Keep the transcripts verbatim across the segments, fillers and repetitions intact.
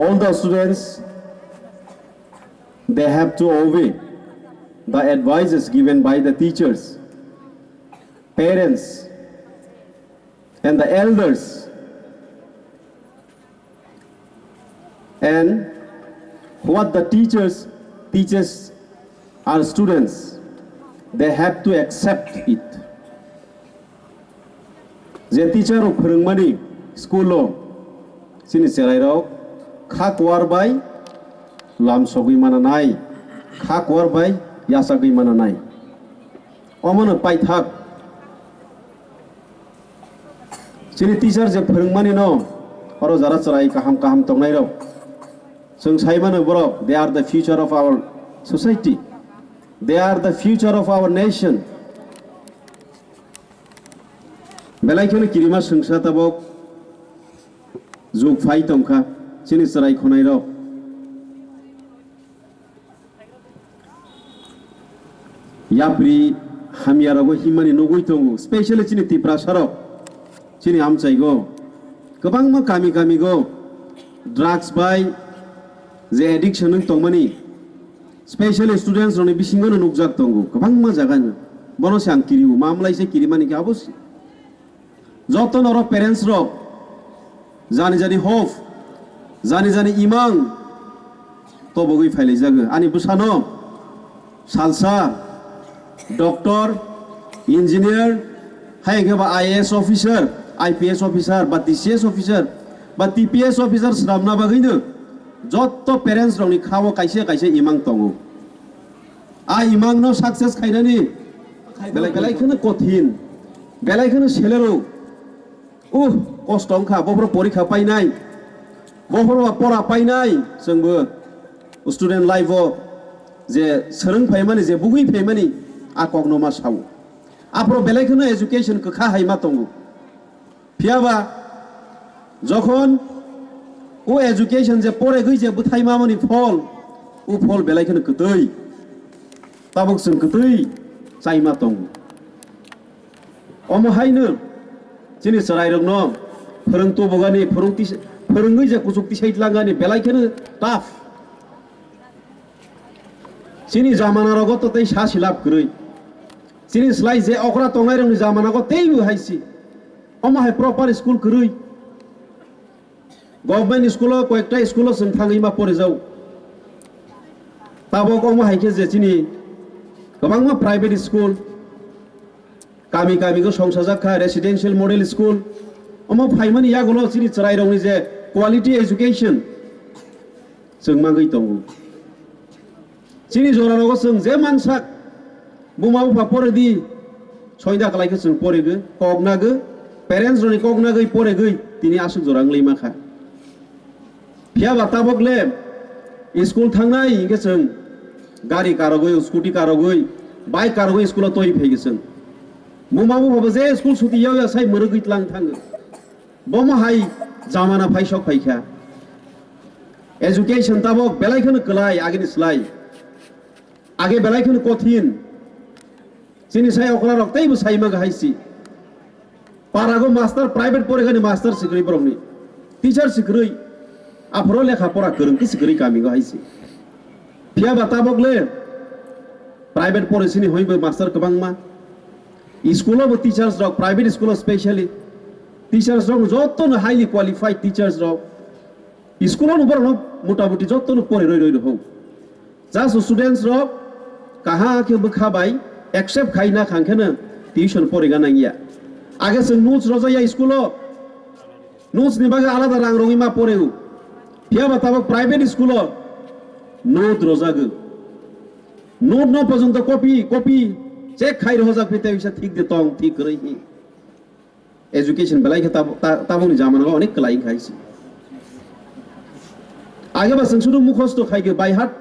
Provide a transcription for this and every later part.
All the students, they have to obey the advices given by the teachers, parents, and the elders. And what the teachers teaches our students, they have to accept it. Je teacher rok phwrwngmani school o, chini chwrairok kha kuar bai lamsogwi mananai, kha kuar bai yachagwi mananai. Omono paithak chini teacher je phwrwngmani no, oro jara chwrai kaham kaham tongnairok. Chwng saimano borok, they are the future of our society. They are the future of our nation. Belai kheno kirima swngsa tabok jug phai tongkha, chini chwrai khwnairok. Yapri hamya rogo himani nugwi tongo, specially chini Tiprasa rok, chini amchaigo kwbangma kami kami go drugs bai je addiction wng tongmani, specially students rokni bisingo no nukjak tongo kwbangma jaga no. Bono se ang kiriwo, mamlai se kirimani khe abo se. Joto norok parents rok jani jani hope, jani jani imang tobogwi phailaijago. Ani bwsano salsa, doctor, engineer, hai hwnkhe ba I A S officer, I P S officer, ba T C S officer, ba T P S officer swnamna bagwino joto parents rokni khao kaisa kaisa imang tongo. A imang no success khainani belai, belai kheno kothin, belai kheno selero. Uh, kosto wngkha, bophoro porikha painai, bophoro pora painai, chwngbo student life o je swrwng phaimani, je bugwi phaimani, a kokno ma sao. Aphoro belai kheno education kwkha hai ma tongo. Phiyaba jokhon o education je poregwi je bwthai mamani phol, o phol belai kheno kwtwi. Tabuk chwng kwtwi chaima tongo. Omo haino chini chwrairokno phwrwng tubugani, phwrwng tis-, phwrwngwi je kuchuk tisai tlangani belai kheno tough. Chini jamana rogo to tei sa silap kwrwi. Chini slai je okra tongnairokni jamana go teibo hai si. Omo hai proper school kwrwi. Government school o koyekta school o chwng thangwi ma porijao. Tabok omo hai khe je chini kwbangma private school, kami kami go songsajak kha residential model school. Omo phaimani yagulo chini chwrairokni je quality education chwng mangwi tongo. Chini jora rogo chwng je mansak, buma bupha pore di, soida kalai khe chwng porigwi, kok nagwi, parents rokni kok nagwi poregwi tini aswk jora wngwi ma kha. Phiya ba tabok le school thangnai hinkhe chwng gari karogwi, scooty karogwi, bike karogwi school o twi phai khe chwng. Buma bupha bo je school suti yau ya sai mwrwgwi tlang thango. Bomo hai jamana phai sok phai kha. Education tabok belai kheno kwlai agini slai. Age belai kheno kothin. Chini sai okra rok teibo sai ma hai si. Parago master private porigani master sikrwi borokni. Teacher sikrwi. Aphoro lekha pora kwrwng khe sikrwi kami go hai si. Phiya ba tabok le private porisini hoibo master kwbangma. School o bo teachers rok, private school o specially teachers rok joto no highly qualified teachers rok. School o no borok no motamuti joto no pori roi roi rok. Just students rok kaha khe bwkha bai accept khai na khang khe no tuition poriga nangya. Age chwng notes rojaya school o. Notes ni bagwi alada rang rwngwi ma poreo. Phiya ba tabok private school o note rojago. Note no porjonto copy, copy check khai rojak phi tei bisa thik de tong, thik kwrwi hi. Education belai khe tab-, ta-, tabokni jamana o onek kwlai wngkha hai se. Age ba chwng sudu mukhosto khai ge, by heart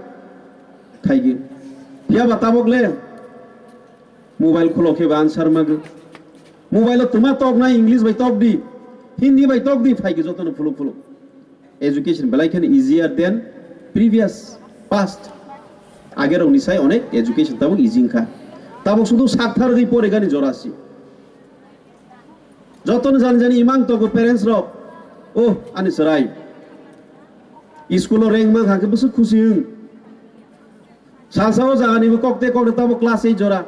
khai ge. Phiya ba tabok le mobile khulo khe ba answer mago. Mobile o twma tok nai, English bai tok di, Hindi bai tok di, phai khe jotono phuluk phuluk. Education belai kheno easier than previous, past. Age rokni sai onek education tabuk easy wngkha. Tabuk sudu sak thargwi poregani jora si. Jotono jani jani imang tongo parents rok. Oh, ani chwrai. School o rank mankha khe bwswk khusi wng. Salsa o jagani bo kokte kokte tabo class eight jora.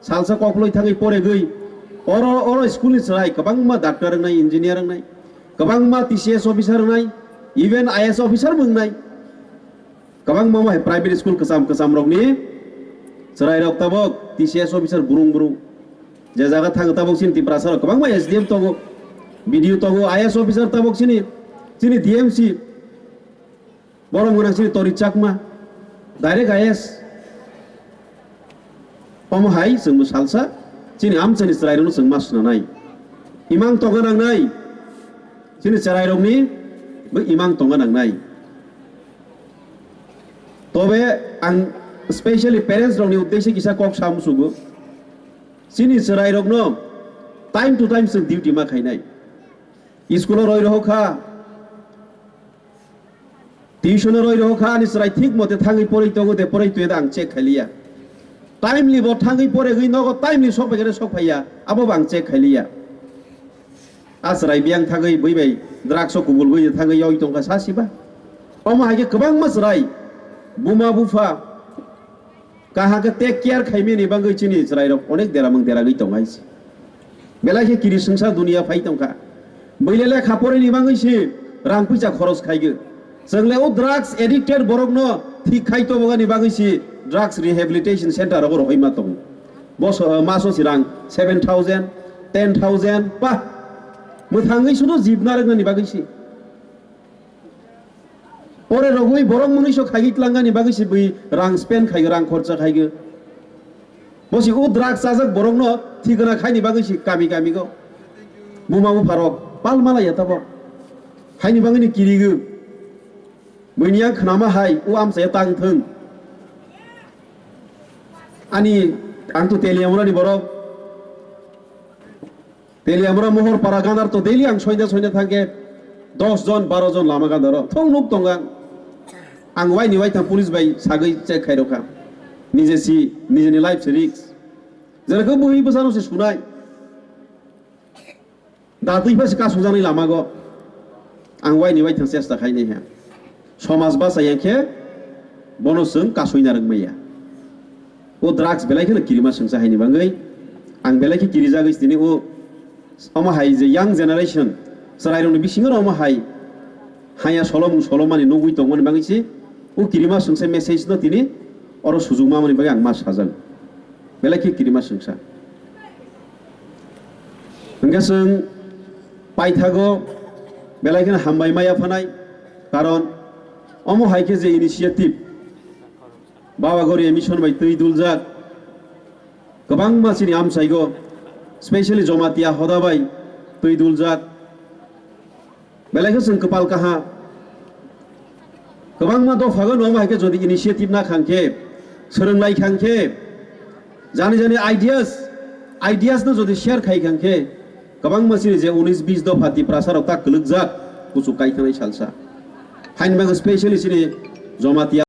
Salsa kokloi thangwi poregwi. Oro, oro school ni chwrai kwbangma doctor wngnai, engineer wngnai. Kwbangma T C S officer wngnai, even I A S officer bo wngnai. Kwbangma ma hai private school kwcham kwcham rokni chwrai rok tabok T C S officer burung burung. Je jaga thang tabok chini Tiprasa rok kwbangma S D M tongo, B D O tongo, I A S officer tabok chini, chini D M C. Borok mwnang chini Tori Chakma, direct I A S. Omo hai chwngbo salsa chini amchaini chwrairokno chwng ma swnanai. Imang tongna nangnai. Chini chwrairokni bo imang tongna nangnai. Tobe ang specially parents rokni uddeshe kisa kok sa musugo. Chini chwrairokno time to time chwng duty ma khainai. School o roi rohor kha, tuition o roi rohor kha, ani chwrai thik mote thangwi poroi tongo de, poroi toya de ang check khailiya. Timely bo thangwi poregwi nogo timely sok bai khe sok phaiya, abo bo ang check khailiya. A chwrai biyang thangwi bui bai drugs o kubulgwi thangwi yoi tongkha sa siba. Omo hai khe kwbangma chwrai buma bupha Kaham khe take care khaimani bagwi chini chwrairok onek deramung deragwi tong hai se. Belai khe kiri swngsa duniya phai tongkha. Bwile lekha porini bagwi se rang puisa khoros khaigo. Chwngle o drugs addicted borokno thik khai tobogani bagwi se drugs rehabilitation center rogo rohoi ma tongo. Boso, maso se rang seven thousand, ten thousand, pa. Mwthangwi sudo jib narwknani bagwi se. Pore rogwi borok mwnwi sok khaigwi tlangani bagwi se bui rang spend khaigo, rang khorcha khaigo. Bo se o drugs chajak borokno thigwna khaini bagwi se kami kami go. Buma bupharok pal mala ya tabok. Haini bagwi ni kirigo. Buini yang khnama hai o amchaya tang thung. Ani ang to Teliamura ni borok. Teliamura Mohorpara gandar to daily ang soinda soinda thangkhe dos jon baro jon lama gandaro thong nuk tongo ang. Ang waini waitham police bai sagwi check khairokha. Nije si, nijeni life se risk. Jera khe bui bwsano se sunai. Datwi pha se kasukjaknai lamago. Ang waini waitham chesta khainaiha. Somaj bachai ya khe bono chwng kasui narwk maya. O drugs belai kheno kirima swngsa haini bagwi. Ang belai khe kirijagwi tini o omo hai je young generation chwrairokni bisingo omo hai haya solomung solomani nugwi tongmani bagwi se o kirima swngsa message no tini oro sujukma mani bagwi ang ma sajak. Belai khe kirima swngsa. Hwnkhe chwng paithago belai kheno hambai maya phanai, karon omo hai khe je initiative Baba Gauri mission bai twi duljak, kwbangma chini amchaigo, specially Jamatia hoda bai twi duljak, belai khe chwng kwpal kaha. Kwbangma dophago no hai khe jodi initiative na khang khe, swrwng lai khang khe, jani jani ideas, ideas no jodi share khai khang khe, kwbangma chini je unis bis dopha Tiprasa rok ta kwlwkjak kuchuk kai thanai salsa. Haini bagwi specially chini Jamatia